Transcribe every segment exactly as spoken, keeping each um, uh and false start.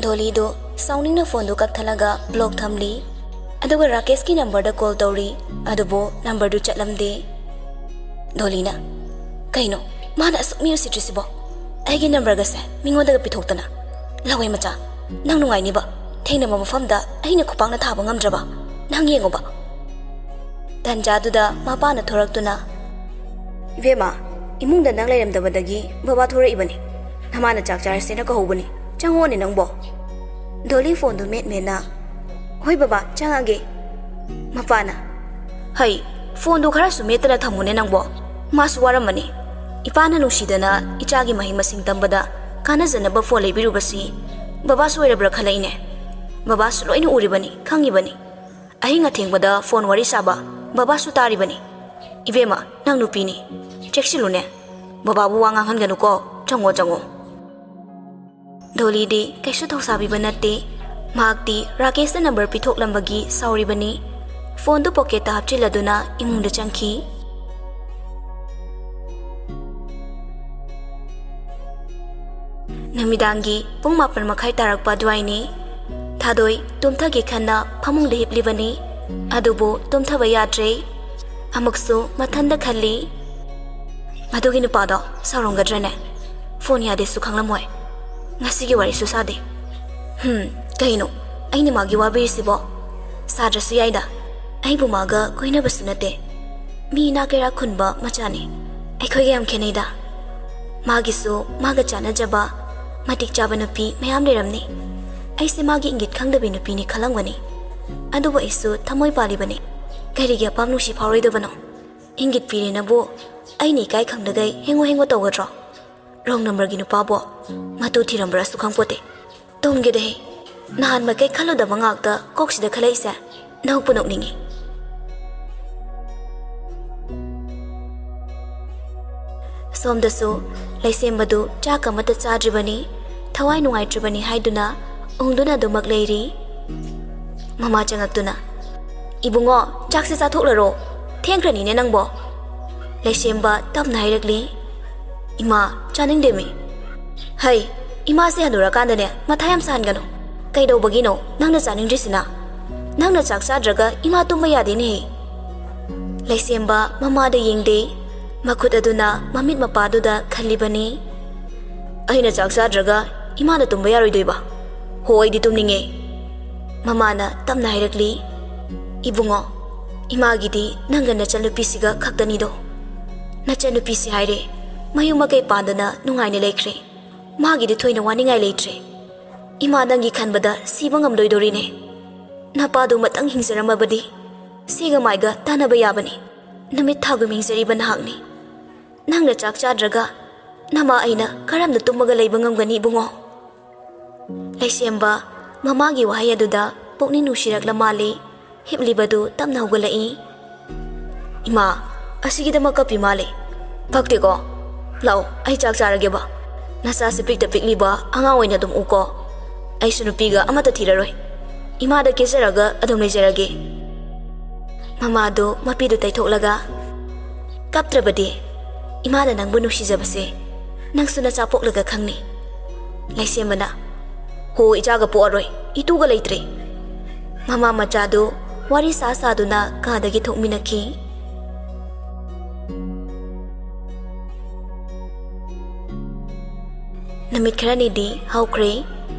ꯗꯣꯂꯤꯗꯨ ꯁꯥꯎꯅꯤꯡꯅ ꯐꯣꯟꯗꯨ ꯀꯛꯊꯠꯂꯒ ꯕ꯭ꯂꯣꯛ ꯊꯝꯂꯤ꯫ ꯑꯗꯨꯒ ꯔꯥꯀꯦꯁꯀꯤ ꯅꯝꯕꯔꯗ ꯀꯣꯜ ꯇꯧꯔꯤ꯫ ꯑꯗꯨꯕꯨ ꯅꯝꯕꯔꯗꯨ ꯆꯠꯂꯝꯗꯦ꯫ ꯗꯣꯂꯤꯅ, "ꯀꯩꯅꯣ, ꯃꯥꯅ ꯑꯁꯨꯛ ꯃꯤ ꯎꯁꯤꯠꯇ꯭ꯔꯤꯁꯤꯕꯣ? ꯑꯩꯒꯤ ꯅꯝꯕꯔꯒꯁꯦ ꯃꯤꯉꯣꯟꯗꯒ ꯄꯤꯊꯣꯛꯇꯅ꯫ ꯂꯋꯥꯏ ꯃꯆꯥ, ꯅꯪ ꯅꯨꯡꯉꯥꯏꯅꯤꯕ? ꯊꯦꯡꯅꯕ ꯃꯐꯝꯗ ꯑꯩꯅ ꯈꯨꯄꯥꯛꯅ ꯊꯥꯕ ꯉꯝꯗ꯭ꯔꯕ? ꯅꯪ ꯌꯦꯡꯉꯨꯕ꯫" ꯇꯟꯖꯥꯗꯨꯗ ꯃꯄꯥꯅ ꯊꯣꯔꯛꯇꯨꯅ, "ꯏꯕꯦꯝꯃ, ꯏꯃꯨꯡꯗ ꯅꯪ ꯂꯩꯔꯝꯗꯕꯗꯒꯤ ꯕꯕꯥ ꯊꯣꯔꯛꯏꯕꯅꯤ꯫ ꯅꯃꯥꯅ ꯆꯥꯛ ꯆꯥꯔꯁꯦꯅ ꯀꯧꯍꯧꯕꯅꯤ꯫ ꯆꯪꯉꯛꯑꯣꯅꯦ ꯅꯪꯕꯣ꯫" ꯗꯣꯂꯤ ꯐꯣꯟꯗꯨ ꯃꯦꯠ ꯃꯦꯠꯅ, "ꯍꯣꯏ ꯕꯕꯥ, ꯆꯪꯉꯒꯦ꯫" ꯃꯄꯥꯅ, "ꯍꯩ, ꯐꯣꯟꯗꯨ ꯈꯔꯁꯨ ꯃꯦꯠꯇꯅ ꯊꯝꯃꯨꯅꯦ ꯅꯪꯕꯣ꯫ ꯃꯥꯁꯨ ꯋꯥꯔꯝꯃꯅꯤ꯫ ꯏꯄꯥꯅ ꯅꯨꯡꯁꯤꯗꯅ ꯏꯆꯥꯒꯤ ꯃꯍꯩ ꯃꯁꯤꯡ ꯇꯝꯕꯗ ꯀꯥꯟꯅꯖꯅꯕ ꯐꯣꯟ ꯂꯩꯕꯤꯔꯨꯕꯁꯤ ꯕꯕꯥ ꯁꯣꯏꯔꯕ꯭ꯔꯥ ꯈꯜꯂꯛꯏꯅꯦ꯫ ꯕꯕꯥꯁꯨ ꯂꯣꯏꯅ ꯎꯔꯤꯕꯅꯤ, ꯈꯪꯉꯤꯕꯅꯤ꯫ ꯑꯍꯤꯡ ꯑꯊꯦꯡꯕꯗ ꯐꯣꯟ ꯋꯥꯔꯤ ꯁꯥꯕ ꯕꯕꯥꯁꯨ ꯇꯥꯔꯤꯕꯅꯤ꯫ ꯏꯕꯦꯝꯃ, ꯅꯪ ꯅꯨꯄꯤꯅꯤ, ꯆꯦꯛꯁꯤꯜꯂꯨꯅꯦ꯫ ꯕꯕꯥꯕꯨ ꯋꯥ ꯉꯥꯡꯍꯟꯒꯅꯨꯀꯣ, ꯆꯪꯉꯣ, ꯆꯪꯉꯣ꯫" ꯗꯣꯂꯤꯗꯤ ꯀꯩꯁꯨ ꯊꯧꯁꯥꯕꯤꯕ ꯅꯠꯇꯦ꯫ ꯃꯍꯥꯛꯇꯤ ꯔꯥꯀꯦꯁꯅ ꯅꯝꯕꯔ ꯄꯤꯊꯣꯛꯂꯝꯕꯒꯤ ꯁꯥꯎꯔꯤꯕꯅꯤ꯫ ꯐꯣꯟꯗꯨ ꯄꯣꯀꯦꯠꯇ ꯍꯥꯞꯆꯤꯜꯂꯗꯨꯅ ꯏꯃꯨꯡꯗ ꯆꯪꯈꯤ꯫ ꯅꯨꯃꯤꯗꯥꯡꯒꯤ ꯄꯨꯡ ꯃꯥꯄꯟ ꯃꯈꯥꯏ ꯇꯥꯔꯛꯄ ꯑꯗꯨꯋꯥꯏꯅꯤ꯫ ꯊꯥꯗꯣꯏ ꯇꯨꯝꯊꯒꯦ ꯈꯟꯅ ꯐꯃꯨꯡꯗ ꯍꯤꯞꯂꯤꯕꯅꯤ, ꯑꯗꯨꯕꯨ ꯇꯨꯝꯊꯕ ꯌꯥꯗ꯭ꯔꯦ꯫ ꯑꯃꯨꯛꯁꯨ ꯃꯊꯟꯗ ꯈꯜꯂꯤ, "ꯃꯗꯨꯒꯤ ꯅꯨꯄꯥꯗꯣ ꯁꯥꯎꯔꯝꯒꯗ꯭ꯔꯅꯦ? ꯐꯣꯟ ꯌꯥꯗꯦꯁꯨ ꯈꯪꯂꯝꯃꯣꯏ꯫ ꯉꯁꯤꯒꯤ ꯋꯥꯔꯤꯁꯨ ꯁꯥꯗꯦ꯫ ꯍꯝ, ꯀꯩꯅꯣ ꯑꯩꯅ ꯃꯥꯒꯤ ꯋꯥꯕꯤꯔꯤꯁꯤꯕꯣ? ꯁꯥꯗ꯭ꯔꯁꯨ ꯌꯥꯏꯗ, ꯑꯩꯕꯨ ꯃꯥꯒ ꯀꯣꯏꯅꯕꯁꯨ ꯅꯠꯇꯦ꯫ ꯃꯤ ꯏꯅꯥꯛ ꯀꯩꯔꯥꯛ ꯈꯨꯟꯕ ꯃꯆꯥꯅꯤ꯫ ꯑꯩꯈꯣꯏꯒ ꯌꯥꯝ ꯈꯦꯠꯅꯩꯗ꯫ ꯃꯥꯒꯤꯁꯨ ꯃꯥꯒ ꯆꯥꯟꯅꯖꯕ, ꯃꯇꯤꯛ ꯆꯥꯕ ꯅꯨꯄꯤ ꯃꯌꯥꯝ ꯂꯩꯔꯝꯅꯤ꯫ ꯑꯩꯁꯦ ꯃꯥꯒꯤ ꯏꯪꯒꯤꯠ ꯈꯪꯗꯕꯤ ꯅꯨꯄꯤꯅꯤ ꯈꯜꯂꯝꯒꯅꯤ꯫ ꯑꯗꯨꯕꯨ ꯑꯩꯁꯨ ꯊꯃꯣꯏ ꯄꯥꯜꯂꯤꯕꯅꯤ꯫ ꯀꯔꯤꯒꯤ ꯑꯄꯥꯝ ꯅꯨꯡꯁꯤ ꯐꯥꯎꯔꯣꯏꯗꯕꯅꯣ? ꯏꯪꯒꯤꯠ ꯄꯤꯔꯦꯅꯕꯨ ꯑꯩꯅ ꯏꯀꯥꯏ ꯈꯪꯗꯈꯩ ꯍꯦꯡꯉꯣ ꯍꯦꯡꯉꯣ ꯇꯧꯒꯗ꯭ꯔꯣ? ꯔꯣꯡ ꯅꯝꯕꯔꯒꯤ ꯅꯨꯄꯥꯕꯣ ꯃꯇꯨ ꯊꯤꯔꯝꯕ꯭ꯔꯥꯁꯨ ꯈꯪꯄꯣꯠꯇꯦ꯫ ꯇꯨꯝꯒꯦꯗꯍꯦ꯫ ꯅꯍꯥꯟ ꯃꯈꯩ ꯈꯜꯂꯨꯗꯕ ꯉꯥꯛꯇ ꯀꯣꯛꯁꯤꯗ ꯈꯜꯂꯛꯏꯁꯦ꯫ ꯅꯣꯛꯄꯨ ꯅꯣꯛꯅꯤꯡꯉꯤ꯫" ꯁꯣꯝꯗꯁꯨ ꯂꯩꯁꯦꯝꯕꯗꯨ ꯆꯥꯛ ꯑꯃꯠꯇ ꯆꯥꯗ꯭ꯔꯤꯕꯅꯤ꯫ ꯊꯋꯥꯏ ꯅꯨꯡꯉꯥꯏꯇ꯭ꯔꯤꯕꯅꯤ ꯍꯥꯏꯗꯨꯅ ꯎꯪꯗꯨꯅ ꯑꯗꯨꯃꯛ ꯂꯩꯔꯤ꯫ ꯃꯃꯥ ꯆꯪꯉꯛꯇꯨꯅ, "ꯏꯕꯨꯡꯉꯣ, ꯆꯥꯛꯁꯦ ꯆꯥꯊꯣꯛꯂꯔꯣ꯫ ꯊꯦꯡꯈ꯭ꯔꯅꯤꯅꯦ ꯅꯪꯕꯣ꯫" ꯂꯩꯁꯦꯝꯕ ꯇꯞꯅ ꯍꯥꯏꯔꯛꯂꯤ꯫ "ꯏꯃꯥ, ꯆꯥꯅꯤꯡꯗꯦꯃꯤ꯫" "ꯍꯩ, ꯏꯃꯥꯁꯦ ꯍꯟꯅꯨꯔꯀꯥꯟꯗꯅꯦ ꯃꯊꯥ ꯌꯥꯝ ꯁꯥꯍꯟꯒꯅꯨ꯫ ꯀꯩꯗꯧꯕꯒꯤꯅꯣ ꯅꯪꯅ ꯆꯥꯅꯤꯡꯗ꯭ꯔꯤꯁꯤꯅ? ꯅꯪꯅ ꯆꯥꯛ ꯆꯥꯗ꯭ꯔꯒ ꯏꯃꯥ ꯇꯨꯝꯕ ꯌꯥꯗꯦꯅꯦꯍꯦ꯫ ꯂꯩꯁꯦꯝꯕ ꯃꯃꯥꯗ ꯌꯦꯡꯗꯦ꯫ ꯃꯈꯨꯠ ꯑꯗꯨꯅ ꯃꯃꯤꯠ ꯃꯄꯥꯗꯨꯗ ꯈꯜꯂꯤꯕꯅꯤ꯫ "ꯑꯩꯅ ꯆꯥꯛ ꯆꯥꯗ꯭ꯔꯒ ꯏꯃꯥꯅ ꯇꯨꯝꯕ ꯌꯥꯔꯣꯏꯗꯣꯏꯕ? ꯍꯣ, ꯑꯩꯗꯤ ꯇꯨꯝꯅꯤꯡꯉꯦ꯫" ꯃꯃꯥꯅ ꯇꯞꯅ ꯍꯥꯏꯔꯛꯂꯤ, "ꯏꯕꯨꯡꯉꯣ, ꯏꯃꯥꯒꯤꯗꯤ ꯅꯪꯒ ꯅꯆꯟꯅꯨꯄꯤꯁꯤꯒ ꯈꯛꯇꯅꯤꯗꯣ꯫ ꯅꯆꯟꯅꯨꯄꯤꯁꯤ ꯍꯥꯏꯔꯦ, ꯃꯌꯨꯝ ꯃꯀꯩ ꯄꯥꯟꯗꯅ ꯅꯨꯡꯉꯥꯏꯅ ꯂꯩꯈ꯭ꯔꯦ꯫ ꯃꯥꯒꯤꯗꯤ ꯊꯣꯏꯅ ꯋꯥꯅꯤꯡꯉꯥꯏ ꯂꯩꯇ꯭ꯔꯦ꯫ ꯏꯃꯥ ꯅꯪꯒꯤ ꯈꯟꯕꯗ ꯁꯤꯕ ꯉꯝꯂꯣꯏꯗꯣꯔꯤꯅꯦ꯫ ꯅꯄꯥꯗꯨꯃꯇꯪ ꯍꯤꯡꯖꯔꯝꯃꯕꯗꯤ ꯁꯤꯒ ꯃꯥꯏꯒ ꯇꯥꯟꯅꯕ ꯌꯥꯕꯅꯤ꯫ ꯅꯨꯃꯤꯠ ꯊꯥꯒꯨꯝ ꯍꯤꯡꯖꯔꯤꯕ ꯅꯍꯥꯛꯅꯤ꯫ ꯅꯪꯅ ꯆꯥꯛ ꯆꯥꯗ꯭ꯔꯒ ꯅꯃꯥ ꯑꯩꯅ ꯀꯔꯝꯅ ꯇꯨꯝꯃꯒ ꯂꯩꯕ ꯉꯝꯒꯅꯤ, ꯏꯕꯨꯡꯉꯣ?" ꯂꯩꯁꯦꯝꯕ ꯃꯃꯥꯒꯤ ꯋꯥꯍꯩ ꯑꯗꯨꯗ ꯄꯨꯛꯅꯤꯡ ꯅꯨꯡꯁꯤꯔꯛꯂ ꯃꯥꯜꯂꯤ꯫ ꯍꯤꯞꯂꯤꯕꯗꯨ ꯇꯞꯅ ꯍꯧꯒꯠꯂꯛꯏ꯫ "ꯏꯃꯥ, ꯑꯁꯤꯒꯤꯗꯃꯛ ꯀꯞꯄꯤ ꯃꯥꯜꯂꯦ꯫ ꯄꯛꯇꯦꯀꯣ? ꯂꯥꯛꯑꯣ, ꯑꯩ ꯆꯥꯛ ꯆꯥꯔꯒꯦꯕ꯫ ꯅꯆꯥꯁꯦ ꯄꯤꯛꯇ ꯄꯤꯛꯂꯤꯕ ꯑꯉꯥꯡ ꯑꯣꯏꯅ ꯑꯗꯨꯝ ꯎꯀꯣ꯫ ꯑꯩꯁꯨ ꯅꯨꯄꯤꯒ ꯑꯃꯠꯇ ꯊꯤꯔꯔꯣꯏ꯫ ꯏꯃꯥꯗ ꯀꯦꯖꯔꯒ ꯑꯗꯨꯝ ꯂꯩꯖꯔꯒꯦ꯫" ꯃꯃꯥꯗꯨ ꯃꯄꯤꯗꯨ ꯇꯩꯊꯣꯛꯂꯒ, "ꯀꯞꯇ꯭ꯔꯕꯗꯤ? ꯏꯃꯥꯅ ꯅꯪꯕꯨ ꯅꯨꯡꯁꯤꯖꯕꯁꯦ ꯅꯪꯁꯨ ꯅꯆꯥ ꯄꯣꯛꯂꯒ ꯈꯪꯅꯤ꯫" ꯂꯩꯁꯦꯝꯕꯅ, "ꯍꯣ, ꯏꯆꯥꯒ ꯄꯣꯛꯑꯔꯣꯏ, ꯏꯇꯨꯒ ꯂꯩꯇ꯭ꯔꯦ꯫" ꯃꯃꯥ ꯃꯆꯥꯗꯨ ꯋꯥꯔꯤ ꯁꯥ ꯁꯥꯗꯨꯅ ꯀꯥꯗꯒꯤ ꯊꯣꯛꯃꯤꯟꯅꯈꯤ꯫ ꯅꯨꯃꯤꯠ ꯈꯔꯅꯤꯗꯤ ꯍꯧꯈ꯭ꯔꯦ꯫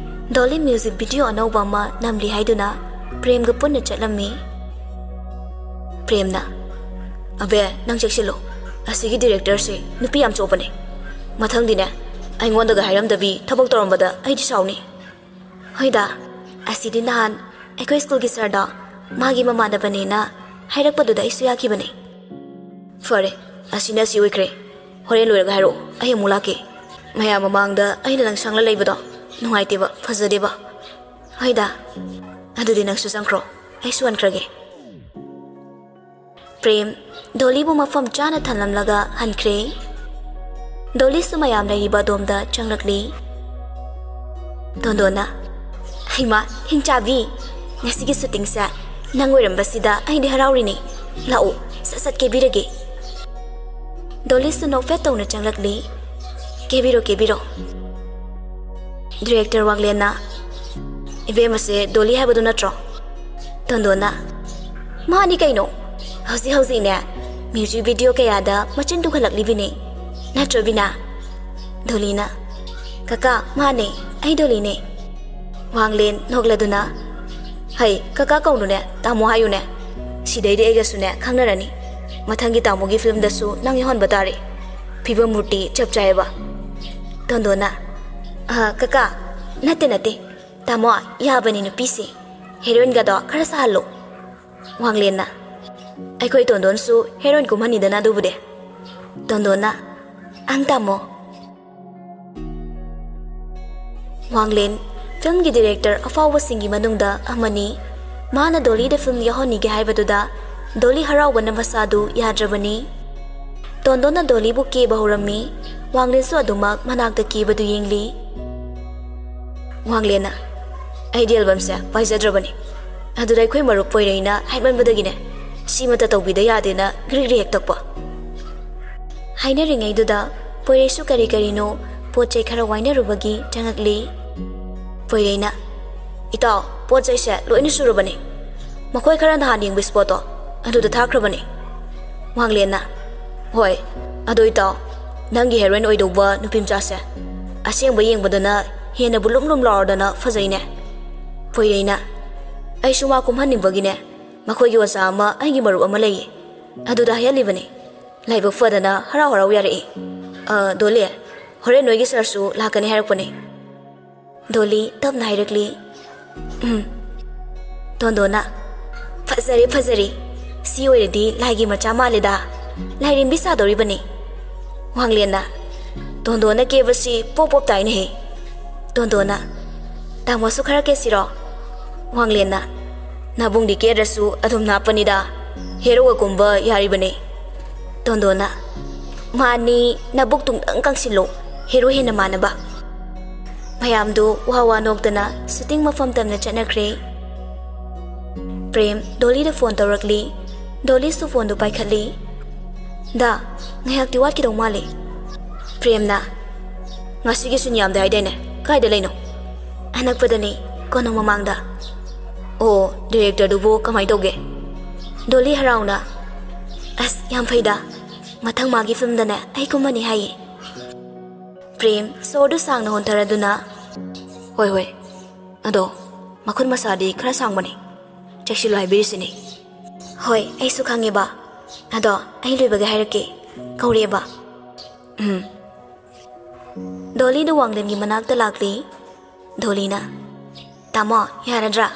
ꯗꯣꯂꯤ ꯃ꯭ꯌꯨꯖꯤꯛ ꯚꯤꯗꯤꯑꯣ ꯑꯅꯧꯕ ꯑꯃ ꯅꯝꯂꯤ ꯍꯥꯏꯗꯨꯅ ꯄ꯭ꯔꯦꯝꯒ ꯄꯨꯟꯅ ꯆꯠꯂꯝꯃꯤ꯫ ꯄ꯭ꯔꯦꯝꯅ, "ꯑꯕꯦ, ꯅꯪ ꯆꯦꯛꯁꯤꯜꯂꯨ꯫ ꯑꯁꯤꯒꯤ ꯗꯤꯔꯦꯛꯇꯔꯁꯦ ꯅꯨꯄꯤ ꯌꯥꯝ ꯆꯣꯞꯄꯅꯦ꯫ ꯃꯊꯪꯗꯤꯅꯦ, ꯑꯩꯉꯣꯟꯗꯒ ꯍꯥꯏꯔꯝꯗꯕꯤ ꯊꯕꯛ ꯇꯧꯔꯝꯕꯗ ꯑꯩꯗꯤ ꯁꯥꯎꯅꯤ꯫" "ꯍꯣꯏꯗ, ꯑꯁꯤꯗꯤ ꯅꯍꯥꯟ ꯑꯩꯈꯣꯏ ꯁ꯭ꯀꯨꯜꯒꯤ ꯁꯥꯔꯗꯣ ꯃꯥꯒꯤ ꯃꯃꯥꯟꯅꯕꯅꯦꯅ ꯍꯥꯏꯔꯛꯄꯗꯨꯗ ꯑꯩꯁꯨ ꯌꯥꯈꯤꯕꯅꯦ꯫" "ꯐꯔꯦ, ꯑꯁꯤꯅ ꯑꯁꯤ ꯑꯣꯏꯈ꯭ꯔꯦ꯫ ꯍꯣꯔꯦꯟ ꯂꯣꯏꯔꯒ ꯍꯥꯏꯔꯛꯑꯣ, ꯑꯩ ꯑꯃꯨꯛ ꯂꯥꯛꯀꯦ꯫ ꯃꯌꯥꯝ ꯃꯃꯥꯡꯗ ꯑꯩꯅ ꯅꯪ ꯁꯪꯂ ꯂꯩꯕꯗꯣ ꯅꯨꯡꯉꯥꯏꯇꯦꯕ, ꯐꯖꯗꯦꯕ꯫" "ꯍꯣꯏꯗ, ꯑꯗꯨꯗꯤ ꯅꯪꯁꯨ ꯆꯪꯈ꯭ꯔꯣ, ꯑꯩꯁꯨ ꯍꯟꯈ꯭ꯔꯒꯦ꯫" ꯄ꯭ꯔꯦꯝ ꯗꯣꯂꯤꯕꯨ ꯃꯐꯝ ꯆꯥꯅ ꯊꯝꯂꯝꯂꯒ ꯍꯟꯈ꯭ꯔꯦ꯫ ꯗꯣꯂꯤꯁꯨ ꯃꯌꯥꯝ ꯂꯩꯔꯤꯕ ꯑꯗꯣꯝꯗ ꯆꯪꯂꯛꯂꯤ꯫ ꯗꯣꯟꯗꯣꯟꯅ, "ꯍꯩꯃꯥ, ꯍꯤꯡꯆꯥꯕꯤ, ꯉꯁꯤꯒꯤ ꯁꯨꯇꯤꯡꯁꯦ ꯅꯪ ꯑꯣꯏꯔꯝꯕꯁꯤꯗ ꯑꯩꯗꯤ ꯍꯔꯥꯎꯔꯤꯅꯦ꯫ ꯂꯥꯛꯑꯣ, ꯁꯠ ꯁꯠ ꯀꯦꯕꯤꯔꯒꯦ꯫" ꯗꯣꯂꯤꯁꯨ ꯅꯣꯛꯐꯦꯠ ꯇꯧꯅ ꯆꯪꯂꯛꯂꯤ꯫ "ꯀꯦꯕꯤꯔꯣ, ꯀꯦꯕꯤꯔꯣ꯫" ꯗꯤꯔꯦꯛꯇꯔ ꯋꯥꯡꯂꯦꯟꯅ, "ꯏꯕꯦꯝꯃꯁꯦ ꯗꯣꯂꯤ ꯍꯥꯏꯕꯗꯨ ꯅꯠꯇ꯭ꯔꯣ?" ꯇꯣꯟꯗꯣꯟꯅ, "ꯃꯥꯅꯤ ꯀꯩꯅꯣ, ꯍꯧꯖꯤꯛ ꯍꯧꯖꯤꯛꯅꯦ ꯃ꯭ꯌꯨꯖꯤꯛ ꯚꯤꯗꯤꯑꯣ ꯀꯌꯥꯗ ꯃꯆꯤꯟ ꯇꯨꯡꯈꯠꯂꯛꯂꯤꯕꯤꯅꯤ, ꯅꯠꯇ꯭ꯔꯣ ꯕꯤꯅꯥ?" ꯗꯣꯂꯤꯅ, "ꯀꯀꯥ, ꯃꯥꯅꯦ, ꯑꯩ ꯗꯣꯂꯤꯅꯦ꯫" ꯋꯥꯡꯂꯦꯟ ꯅꯣꯛꯂꯗꯨꯅ, "ꯍꯩ, ꯀꯀꯥ ꯀꯧꯅꯨꯅꯦ, ꯇꯥꯃꯣ ꯍꯥꯏꯌꯨꯅꯦ꯫ ꯁꯤꯗꯩꯗꯤ ꯑꯩꯒꯁꯨꯅꯦ ꯈꯪꯅꯔꯅꯤ꯫ ꯃꯊꯪꯒꯤ ꯇꯥꯃꯣꯒꯤ ꯐꯤꯂꯝꯗꯁꯨ ꯅꯪ ꯌꯥꯎꯍꯟꯕ ꯇꯥꯔꯦ꯫ ꯐꯤꯕꯝ ꯃꯨꯔꯇꯤ ꯆꯞ ꯆꯥꯏꯌꯦꯕ꯫" ꯇꯣꯟꯗꯣꯟꯅ, "ꯑ, ꯀꯀꯥ, ꯅꯠꯇꯦ, ꯅꯠꯇꯦ꯫ ꯇꯥꯃꯣ, ꯌꯥꯕꯅꯤ ꯅꯨꯄꯤꯁꯦ꯫ ꯍꯦꯔꯣꯏꯟꯒꯗꯣ ꯈꯔ ꯁꯥꯍꯜꯂꯣ꯫" ꯋꯥꯡꯂꯦꯟꯅ, "ꯑꯩꯈꯣꯏ ꯇꯣꯟꯗꯣꯟꯁꯨ ꯍꯦꯔꯣꯏꯟ ꯀꯨꯝꯍꯟꯅꯤꯗꯅ ꯑꯗꯨꯕꯨꯗꯤ꯫" ꯇꯣꯟꯗꯣꯟꯅ, "ꯑꯪ ꯇꯥꯃꯣ꯫" ꯋꯥꯡꯂꯦꯟ ꯐꯤꯂꯝꯒꯤ ꯗꯤꯔꯦꯛꯇꯔ ꯑꯐꯥꯎꯕꯁꯤꯡꯒꯤ ꯃꯅꯨꯡꯗ ꯑꯃꯅꯤ꯫ ꯃꯥꯅ ꯗꯣꯂꯤꯗ ꯐꯤꯂꯝ ꯌꯥꯎꯍꯟꯅꯤꯒꯦ ꯍꯥꯏꯕꯗꯨꯗ ꯗꯣꯂꯤ ꯍꯔꯥꯎꯕꯅ ꯃꯁꯥꯗꯨ ꯌꯥꯗ꯭ꯔꯕꯅꯤ꯫ ꯇꯣꯟꯗꯣꯟꯅ ꯗꯣꯂꯤꯕꯨ ꯀꯦꯕ ꯍꯧꯔꯝꯃꯤ꯫ ꯋꯥꯡꯂꯦꯟꯁꯨ ꯑꯗꯨꯃꯛ ꯃꯅꯥꯛꯇ ꯀꯦꯕꯗꯨ ꯌꯦꯡꯂꯤ꯫ ꯋꯥꯡꯂꯦꯟꯅ, "ꯑꯩꯗꯤ ꯑꯦꯜꯕꯝꯁꯦ ꯄꯥꯏꯖꯗ꯭ꯔꯕꯅꯤ꯫ ꯑꯗꯨꯗ ꯑꯩꯈꯣꯏ ꯃꯔꯨꯞ ꯄꯣꯏꯔꯩꯅ ꯍꯥꯏꯃꯟꯕꯗꯒꯤꯅꯦ, ꯁꯤꯃꯇ ꯇꯧꯕꯤꯗ ꯌꯥꯗꯦꯅ ꯒ꯭ꯔꯤꯛ ꯒ꯭ꯔꯤꯛ ꯍꯦꯛ ꯇꯛꯄ꯫" ꯍꯥꯏꯅꯔꯤꯉꯩꯗꯨꯗ ꯄꯣꯏꯔꯩꯁꯨ ꯀꯔꯤ ꯀꯔꯤꯅꯣ ꯄꯣꯠ ꯆꯩ ꯈꯔ ꯋꯥꯏꯅꯔꯨꯕꯒꯤ ꯆꯪꯉꯛꯂꯤ꯫ ꯄꯣꯏꯔꯩꯅ, "ꯏꯇꯥꯎ, ꯄꯣꯠ ꯆꯩꯁꯦ ꯂꯣꯏꯅ ꯁꯨꯔꯕꯅꯤ꯫ ꯃꯈꯣꯏ ꯈꯔ ꯅꯍꯥꯟ ꯌꯦꯡꯕ ꯏꯁꯄꯣꯠꯇꯣ ꯑꯗꯨꯗ ꯊꯥꯈ꯭ꯔꯕꯅꯤ꯫" ꯋꯥꯡꯂꯦꯟꯅ, "ꯍꯣꯏ, ꯑꯗꯣ ꯏꯇꯥꯎ, ꯅꯪꯒꯤ ꯍꯦꯔꯣꯏꯟ ꯑꯣꯏꯗꯧꯕ ꯅꯨꯄꯤ ꯃꯆꯥꯁꯦ ꯑꯁꯦꯡꯕ ꯌꯦꯡꯕꯗꯅ ꯍꯦꯟꯅꯕꯨ ꯂꯨꯝ ꯂꯨꯝ ꯂꯥꯎꯔꯗꯅ ꯐꯖꯩꯅꯦ꯫" ꯄꯣꯏꯔꯩꯅ, "ꯑꯩꯁꯨ ꯃꯥ ꯀꯨꯝꯍꯟꯅꯤꯡꯕꯒꯤꯅꯦ, ꯃꯈꯣꯏꯒꯤ ꯑꯣꯖꯥ ꯑꯃ ꯑꯩꯒꯤ ꯃꯔꯨꯞ ꯑꯃ ꯂꯩꯌꯦ, ꯑꯗꯨꯗ ꯍꯥꯏꯍꯜꯂꯤꯕꯅꯤ꯫ ꯂꯥꯏꯕꯛ ꯐꯗꯅ ꯍꯔꯥꯎ ꯍꯔꯥꯎ ꯌꯥꯔꯛꯏ꯫ ꯑ, ꯗꯣꯂꯤ, ꯍꯣꯔꯦꯟ ꯅꯣꯏꯒꯤ ꯁꯥꯔꯁꯨ ꯂꯥꯛꯀꯅꯤ ꯍꯥꯏꯔꯛꯄꯅꯦ꯫" ꯗꯣꯂꯤ ꯇꯞꯅ ꯍꯥꯏꯔꯛꯂꯤ, "ꯎꯝ꯫" ꯇꯣꯟꯗꯣꯟꯅ, "ꯐꯖꯔꯦ, ꯐꯖꯔꯦ꯫ ꯁꯤ ꯑꯣꯏꯔꯗꯤ ꯂꯥꯏꯒꯤ ꯃꯆꯥ ꯃꯥꯜꯂꯦꯗ꯫ ꯂꯥꯏꯔꯦꯝꯕꯤ ꯁꯥꯗꯧꯔꯤꯕꯅꯤ꯫" ꯋꯥꯡꯂꯦꯟꯅ, "ꯇꯣꯟꯗꯣꯟꯅ ꯀꯦꯕꯁꯤ ꯄꯣꯞ ꯄꯣꯞ ꯇꯥꯏꯅꯦꯍꯦ꯫" ꯇꯣꯟꯗꯣꯟꯅ, "ꯇꯥꯃꯣꯁꯨ ꯈꯔ ꯀꯦꯁꯤꯔꯣ?" ꯋꯥꯡꯂꯦꯟꯅ, "ꯅꯥꯕꯨꯡꯗꯤ ꯀꯦꯗ꯭ꯔꯁꯨ ꯑꯗꯨꯝ ꯅꯥꯞꯄꯅꯤꯗ꯫ ꯍꯦꯔꯣꯒ ꯀꯨꯝꯕ ꯌꯥꯔꯤꯕꯅꯤ꯫" ꯇꯣꯟꯗꯣꯟꯅ, "ꯃꯥꯅꯤ, ꯅꯕꯨꯛ ꯇꯨꯡꯗꯪ ꯀꯪꯁꯤꯜꯂꯣ, ꯍꯦꯔꯣ ꯍꯦꯟꯅ ꯃꯥꯟꯅꯕ꯫" ꯃꯌꯥꯝꯗꯨ ꯋꯥ ꯋꯥ ꯅꯣꯛꯇꯅ ꯁꯨꯇꯤꯡ ꯃꯐꯝ ꯇꯝꯅ ꯆꯠꯅꯈ꯭ꯔꯦ꯫ ꯄ꯭ꯔꯦꯝ ꯗꯣꯂꯤꯗ ꯐꯣꯟ ꯇꯧꯔꯛꯂꯤ꯫ ꯗꯣꯂꯤꯁꯨ ꯐꯣꯟꯗꯨ ꯄꯥꯏꯈꯠꯂꯤ꯫ "ꯗꯥ, ꯉꯥꯏꯍꯥꯛꯇꯤ ꯋꯥꯠꯈꯤꯗꯧ ꯃꯥꯜꯂꯤ꯫" ꯄ꯭ꯔꯦꯝꯅ, "ꯉꯁꯤꯒꯤ ꯁꯤꯟ ꯌꯥꯝꯗꯦ ꯍꯥꯏꯗꯥꯏꯅꯦ? ꯀꯥꯏꯗ ꯂꯩꯅꯣ? ꯑꯅꯛꯄꯗꯅꯤ, ꯀꯣꯅꯨꯡ ꯃꯃꯥꯡꯗ꯫ ꯑꯣ, ꯗꯤꯔꯦꯛꯇꯔꯗꯨꯕꯨ ꯀꯃꯥꯏꯅ ꯇꯧꯒꯦ? ꯗꯣꯂꯤ ꯍꯔꯥꯎꯅ, "ꯑꯁ, ꯌꯥꯝ ꯐꯩꯗ꯫ ꯃꯊꯪ ꯃꯥꯒꯤ ꯐꯤꯂꯝꯗꯅꯦ ꯑꯩ ꯀꯨꯝꯃꯅꯤ ꯍꯥꯏꯌꯦ꯫" ꯄ꯭ꯔꯦꯝ ꯁꯣꯔꯗꯨ ꯁꯥꯡꯅ ꯍꯣꯟꯊꯔꯗꯨꯅ, "ꯍꯣꯏ, ꯍꯣꯏ꯫ ꯑꯗꯣ ꯃꯈꯨꯠ ꯃꯁꯥꯗꯤ ꯈꯔ ꯁꯥꯡꯕꯅꯤ꯫ ꯆꯦꯛꯁꯤꯜꯂꯨ ꯍꯥꯏꯕꯤꯔꯤꯁꯤꯅꯤ꯫" "ꯍꯣꯏ, ꯑꯩꯁꯨ ꯈꯪꯉꯦꯕ꯫ ꯑꯗꯣ ꯑꯩ ꯂꯣꯏꯕꯒ ꯍꯥꯏꯔꯛꯀꯦ꯫ ꯀꯧꯔꯛꯑꯦꯕ꯫" ꯎꯝ꯫ ꯗꯣꯂꯤꯗꯨ ꯋꯥꯡꯂꯦꯟꯒꯤ ꯃꯅꯥꯛꯇ ꯂꯥꯛꯂꯤ꯫ ꯗꯣꯂꯤꯅ, "ꯇꯥꯃꯣ, ꯌꯥꯔꯗ꯭ꯔꯥ?"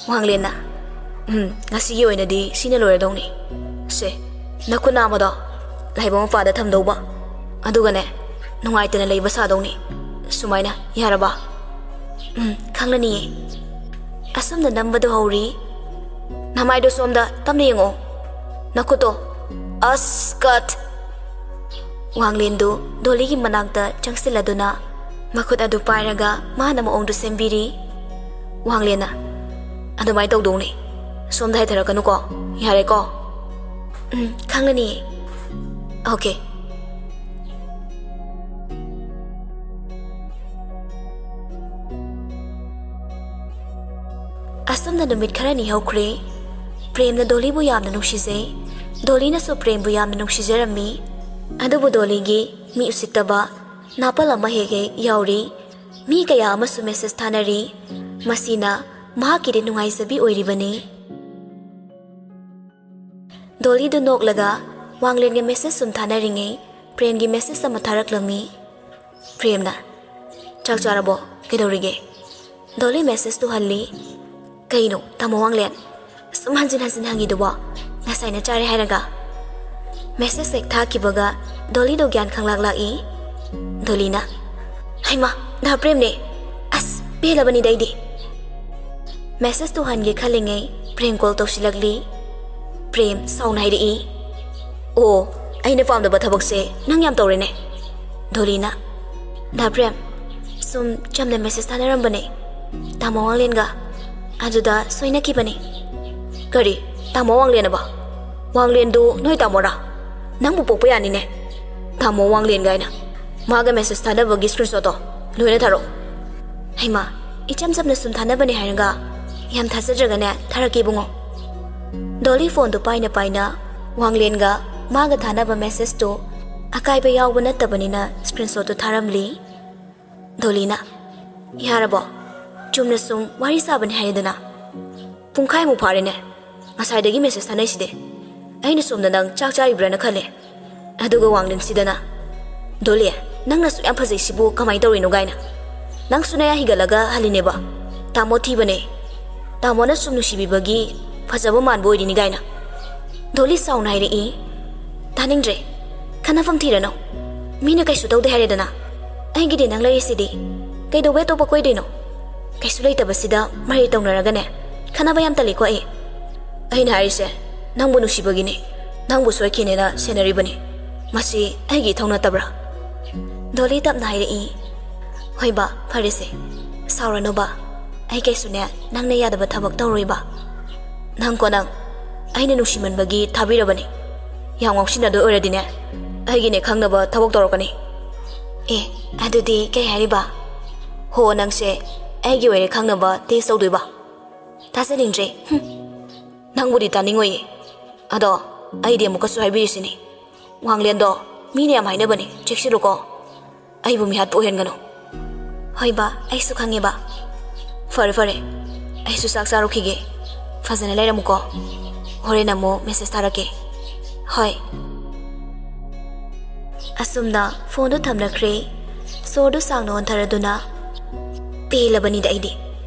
ꯋꯥꯡꯂꯦꯟꯅ, "ꯎꯝ, ꯉꯁꯤꯒꯤ ꯑꯣꯏꯅꯗꯤ ꯁꯤꯅ ꯂꯣꯏꯔꯗꯧꯅꯤ꯫ ꯁꯦ, ꯅꯈꯨꯠ ꯅꯥꯝꯃꯗꯣ ꯂꯥꯏꯕꯛ ꯃꯄꯥꯗ ꯊꯝꯗꯧꯕ꯫ ꯑꯗꯨꯒꯅꯦ, ꯅꯨꯡꯉꯥꯏꯇꯅ ꯂꯩꯕ ꯁꯥꯗꯧꯅꯤ꯫ ꯁꯨꯃꯥꯏꯅ, ꯌꯥꯔꯕ?" "ꯎꯝ, ꯈꯪꯂꯅꯤꯌꯦ꯫" ꯑꯁꯨꯝꯅ ꯅꯝꯕꯗꯨ ꯍꯧꯔꯤ꯫ "ꯅꯃꯥꯏꯗꯣ ꯁꯣꯝꯗ, ꯇꯞꯅ ꯌꯦꯡꯉꯛꯑꯣ꯫ ꯅꯈꯨꯠꯇꯣ꯫ ꯑꯁ, ꯀꯠ!" ꯋꯥꯡꯂꯦꯟꯗꯨ ꯗꯣꯂꯤꯒꯤ ꯃꯅꯥꯛꯇ ꯆꯪꯁꯤꯜꯂꯗꯨꯅ ꯃꯈꯨꯠ ꯑꯗꯨ ꯄꯥꯏꯔꯒ ꯃꯥꯅ ꯃꯑꯣꯡꯗꯨ ꯁꯦꯝꯕꯤꯔꯤ꯫ ꯋꯥꯡꯂꯦꯟꯅ, "ꯑꯗꯨꯃꯥꯏꯅ ꯇꯧꯗꯧꯅꯦ꯫ ꯁꯣꯝꯗ ꯍꯥꯏꯊꯔꯛꯀꯅꯨꯀꯣ꯫ ꯌꯥꯔꯦꯀꯣ?" "ꯎꯝ, ꯈꯪꯂꯅꯤꯌꯦ꯫" "ꯑꯣꯀꯦ꯫" ꯑꯁꯨꯝꯅ ꯅꯨꯃꯤꯠ ꯈꯔꯅꯤ ꯍꯧꯈ꯭ꯔꯦ꯫ ꯄ꯭ꯔꯦꯝꯅ ꯗꯣꯂꯤꯕꯨ ꯌꯥꯝꯅ ꯅꯨꯡꯁꯤꯖꯩ꯫ ꯗꯣꯂꯤꯅꯁꯨ ꯄ꯭ꯔꯦꯝꯕꯨ ꯌꯥꯝꯅ ꯅꯨꯡꯁꯤꯖꯔꯝꯃꯤ꯫ ꯑꯗꯨꯕꯨ ꯗꯣꯂꯤꯒꯤ ꯃꯤ ꯎꯁꯤꯠꯇꯕ ꯅꯥꯄꯜ ꯑꯃ ꯍꯦꯛ ꯍꯦꯛ ꯌꯥꯎꯔꯤ꯫ ꯃꯤ ꯀꯌꯥ ꯑꯃꯁꯨ ꯃꯦꯁꯦꯖ ꯊꯥꯅꯔꯤ꯫ ꯃꯁꯤꯅ ꯃꯍꯥꯛꯀꯤꯗꯤ ꯅꯨꯡꯉꯥꯏꯖꯕꯤ ꯑꯣꯏꯔꯤꯕꯅꯤ꯫ ꯗꯣꯂꯤꯗꯨ ꯅꯣꯛꯂꯒ ꯋꯥꯡꯂꯦꯟꯒ ꯃꯦꯁꯦꯖ ꯁꯨꯝ ꯊꯥꯅꯔꯤꯉꯩ ꯄ꯭ꯔꯦꯝꯒꯤ ꯃꯦꯁꯦꯖ ꯑꯃ ꯊꯥꯔꯛꯂꯝꯃꯤ꯫ ꯄ꯭ꯔꯦꯝꯅ, "ꯆꯥꯛ ꯆꯥꯔꯕꯣ? ꯀꯩꯗꯧꯔꯤꯒꯦ?" ꯗꯣꯂꯤ ꯃꯦꯁꯦꯖꯇꯨ ꯍꯜꯂꯤ꯫ "ꯀꯩꯅꯣ, ꯇꯥꯃꯣ ꯋꯥꯡꯂꯦꯟ? ꯑꯁꯨꯝ ꯍꯟꯖꯤꯟ ꯍꯟꯖꯤꯟ ꯍꯪꯉꯤꯗꯨꯕꯣ? ꯉꯁꯥꯏꯅ ꯆꯥꯔꯦ ꯍꯥꯏꯔꯒ?" ꯃꯦꯁꯦꯖ ꯍꯦꯛ ꯊꯥꯈꯤꯕꯒ ꯗꯣꯂꯤꯗꯣ ꯒ꯭ꯌꯥꯟ ꯈꯪꯂꯥꯛ ꯂꯥꯛꯏ꯫ ꯗꯣꯂꯤꯅ, "ꯍꯩꯃꯥ, ꯗꯥ ꯄ꯭ꯔꯦꯝꯅꯦ꯫ ꯑꯁ, ꯄꯦꯜꯂꯕꯅꯤꯗ ꯑꯩꯗꯤ꯫" ꯃꯦꯁꯦꯖꯇꯨ ꯍꯟꯒꯦ ꯈꯜꯂꯤꯉꯩ ꯄ꯭ꯔꯦꯝ ꯀꯣꯜ ꯇꯧꯁꯤꯜꯂꯛꯂꯤ꯫ ꯄ꯭ꯔꯦꯝ ꯁꯥꯎꯅ ꯍꯥꯏꯔꯛꯏ, "ꯑꯣ, ꯑꯩꯅ ꯄꯥꯝꯗꯕ ꯊꯕꯛꯁꯦ ꯅꯪ ꯌꯥꯝ ꯇꯧꯔꯦꯅꯦ꯫" ꯗꯣꯂꯤꯅ, "ꯗꯥ ꯄ꯭ꯔꯦꯝ, ꯁꯨꯝ ꯆꯝꯅ ꯃꯦꯁꯦꯖ ꯊꯥꯅꯔꯝꯕꯅꯦ ꯇꯥꯃꯣ ꯋꯥꯡꯂꯦꯟꯒ꯫ ꯑꯗꯨꯗ ꯁꯣꯏꯅꯈꯤꯕꯅꯦ꯫" "ꯀꯔꯤ? ꯇꯥꯃꯣ ꯋꯥꯡꯂꯦꯟ ꯑꯕ? ꯋꯥꯡꯂꯦꯟꯗꯨ ꯅꯣꯏ ꯇꯥꯃꯣꯔꯥ? ꯅꯪꯕꯨ ꯄꯣꯛꯄ ꯌꯥꯅꯤꯅꯦ꯫ ꯇꯥꯃꯣ ꯋꯥꯡꯂꯦꯟ ꯀꯥꯏꯅ꯫ ꯃꯥꯒ ꯃꯦꯁꯦꯖ ꯊꯥꯅꯕꯒꯤ ꯁ꯭ꯀ꯭ꯔꯤꯟꯁꯣꯠꯇꯣ ꯂꯣꯏꯅ ꯊꯥꯔꯛꯑꯣ꯫ ꯍꯩꯃꯥ, ꯏꯆꯝ ꯆꯝꯅ ꯁꯨꯝ ꯊꯥꯅꯕꯅꯦ ꯍꯥꯏꯔꯒ ꯌꯥꯝ ꯊꯥꯖꯗ꯭ꯔꯒꯅꯦ ꯊꯥꯔꯛꯀꯦ ꯏꯕꯨꯡꯉꯣ꯫ ꯗꯣꯂꯤ ꯐꯣꯟꯗꯨ ꯄꯥꯏꯅ ꯄꯥꯏꯅ ꯋꯥꯡꯂꯦꯟꯒ ꯃꯥꯒ ꯊꯥꯅꯕ ꯃꯦꯁꯦꯖꯇꯨ ꯑꯀꯥꯏꯕ ꯌꯥꯎꯕ ꯅꯠꯇꯕꯅꯤꯅ ꯁ꯭ꯀ꯭ꯔꯤꯟꯁꯣꯠꯇꯨ ꯊꯥꯔꯝꯂꯤ꯫ ꯗꯣꯂꯤꯅ, "ꯌꯥꯔꯕꯣ? ꯆꯨꯝꯅ ꯁꯨꯝ ꯋꯥꯔꯤ ꯁꯥꯕꯅꯦ ꯍꯥꯏꯔꯦꯗꯅ꯫ ꯄꯨꯡꯈꯥꯏꯃꯨꯛ ꯐꯥꯔꯦꯅꯦ ꯉꯁꯥꯏꯗꯒꯤ ꯃꯦꯁꯦꯖ ꯊꯥꯅꯩꯁꯤꯗꯤ꯫ ꯑꯩꯅ ꯁꯣꯝꯗ ꯅꯪ ꯆꯥꯛ ꯆꯥꯔꯤꯕ꯭ꯔꯥꯅ ꯈꯜꯂꯦ꯫ ꯑꯗꯨꯒ ꯋꯥꯡꯂꯦꯟꯁꯤꯗꯅ, 'ꯗꯣꯂꯤ, ꯅꯪꯅ ꯑꯁꯨꯛ ꯌꯥꯝ ꯐꯖꯩꯁꯤꯕꯨ ꯀꯃꯥꯏꯅ ꯇꯧꯔꯤꯅꯣ?' ꯀꯥꯏꯅ꯫ ꯅꯪꯁꯨ ꯅꯌꯥ ꯍꯤꯒꯠꯂꯒ ꯍꯜꯂꯤꯅꯦꯕ꯫ ꯇꯥꯃꯣ ꯊꯤꯕꯅꯦ꯫ ꯇꯥꯃꯣꯅ ꯁꯨꯝ ꯅꯨꯡꯁꯤꯕꯤꯕꯒꯤ ꯐꯖꯕ ꯃꯥꯟꯕ ꯑꯣꯏꯔꯤꯅꯤ ꯀꯥꯏꯅ꯫ ꯗꯣꯂꯤ ꯁꯥꯎꯅ ꯍꯥꯏꯔꯛꯏ꯫ ꯇꯥꯅꯤꯡꯗ꯭ꯔꯦ꯫ ꯈꯟꯅꯐꯝ ꯊꯤꯔꯅꯨ꯫ ꯃꯤꯅ ꯀꯩꯁꯨ ꯇꯧꯗꯦ ꯍꯥꯏꯔꯦꯗꯅ꯫ ꯑꯩꯒꯤꯗꯤ ꯅꯪ ꯂꯩꯔꯤꯁꯤꯗꯤ꯫ ꯀꯩꯗꯧꯕꯩ ꯑꯇꯣꯞꯄ ꯀꯣꯏꯗꯣꯏꯅꯣ? ꯀꯩꯁꯨ ꯂꯩꯇꯕꯁꯤꯗ ꯃꯔꯩ ꯇꯧꯅꯔꯒꯅꯦ ꯈꯟꯅꯕ ꯌꯥꯝ ꯇꯜꯂꯤꯀꯣ ꯑꯩ꯫ ꯑꯩꯅ ꯍꯥꯏꯔꯤꯁꯦ ꯅꯪꯕꯨ ꯅꯨꯡꯁꯤꯕꯒꯤꯅꯤ꯫ ꯅꯪꯕꯨ ꯁꯣꯏꯈꯤꯅꯦꯅ ꯁꯦꯟꯅꯔꯤꯕꯅꯤ꯫ ꯃꯁꯤ ꯑꯩꯒꯤ ꯏꯊꯧ ꯅꯠꯇꯕ꯭ꯔꯥ? ꯗꯣꯂꯤ ꯇꯞꯅ ꯍꯥꯏꯔꯛꯏ꯫ ꯍꯣꯏ ꯕꯥ, ꯐꯔꯦꯁꯦ꯫ ꯁꯥꯎꯔꯅꯨ ꯕꯥ꯫ ꯑꯩ ꯀꯩꯁꯨꯅꯦ ꯅꯪꯅ ꯌꯥꯗꯕ ꯊꯕꯛ ꯇꯧꯔꯣꯏꯕ꯫ ꯅꯪꯀꯣ ꯅꯪ, ꯑꯩꯅ ꯅꯨꯡꯁꯤꯃꯟꯕꯒꯤ ꯊꯥꯕꯤꯔꯕꯅꯤ꯫ ꯌꯥꯝ ꯉꯥꯎꯁꯤꯟꯅꯗꯣꯏ ꯑꯣꯏꯔꯗꯤꯅꯦ, ꯑꯩꯒꯤꯅꯦ ꯈꯪꯅꯕ ꯊꯕꯛ ꯇꯧꯔꯛꯀꯅꯤ꯫ ꯑꯦ, ꯑꯗꯨꯗꯤ ꯀꯩ ꯍꯥꯏꯔꯤꯕ? ꯍꯣ, ꯅꯪꯁꯦ ꯑꯩꯒꯤ ꯑꯣꯏꯔꯦ ꯈꯪꯅꯕ ꯇꯦꯁ ꯇꯧꯗꯣꯏꯕ? ꯇꯥꯖꯅꯤꯡꯗ꯭ꯔꯦ꯫ ꯍꯨꯝ꯫ ꯅꯪꯕꯨꯗꯤ ꯇꯥꯅꯤꯡꯉꯣꯏꯌꯦ꯫ ꯑꯗꯣ ꯑꯩꯗꯤ ꯑꯃꯨꯛꯀꯁꯨ ꯍꯥꯏꯕꯤꯔꯤꯁꯤꯅꯤ, ꯋꯥꯡꯂꯦꯟꯗꯣ ꯃꯤꯅ ꯌꯥꯝ ꯍꯥꯏꯅꯕꯅꯤ, ꯆꯦꯛꯁꯤꯜꯂꯨꯀꯣ꯫ ꯑꯩꯕꯨ ꯃꯤꯍꯥꯠꯄ ꯑꯣꯏꯍꯟꯒꯅꯨ꯫ ꯍꯣꯏ ꯕꯥ, ꯑꯩꯁꯨ ꯈꯪꯉꯦ ꯕꯥ꯫ ꯐꯔꯦ ꯐꯔꯦ, ꯑꯩꯁꯨ ꯆꯥꯛ ꯆꯥꯔꯨꯈꯤꯒꯦ꯫ ꯐꯖꯅ ꯂꯩꯔꯝꯃꯨꯀꯣ꯫ ꯍꯣꯔꯦꯟ ꯑꯃꯨꯛ ꯃꯦꯁꯦꯖ ꯊꯥꯔꯛꯀꯦ꯫ ꯍꯣꯏ꯫ ꯑꯁꯨꯝꯅ ꯐꯣꯟꯗꯨ ꯊꯝꯅꯈ꯭ꯔꯦ꯫ ꯁꯣꯔꯗꯨ ꯁꯥꯡꯅ ꯍꯣꯟꯊꯔꯗꯨꯅ, "ꯄꯦꯜꯂꯕꯅꯤꯗ ꯑꯩꯗꯤ꯫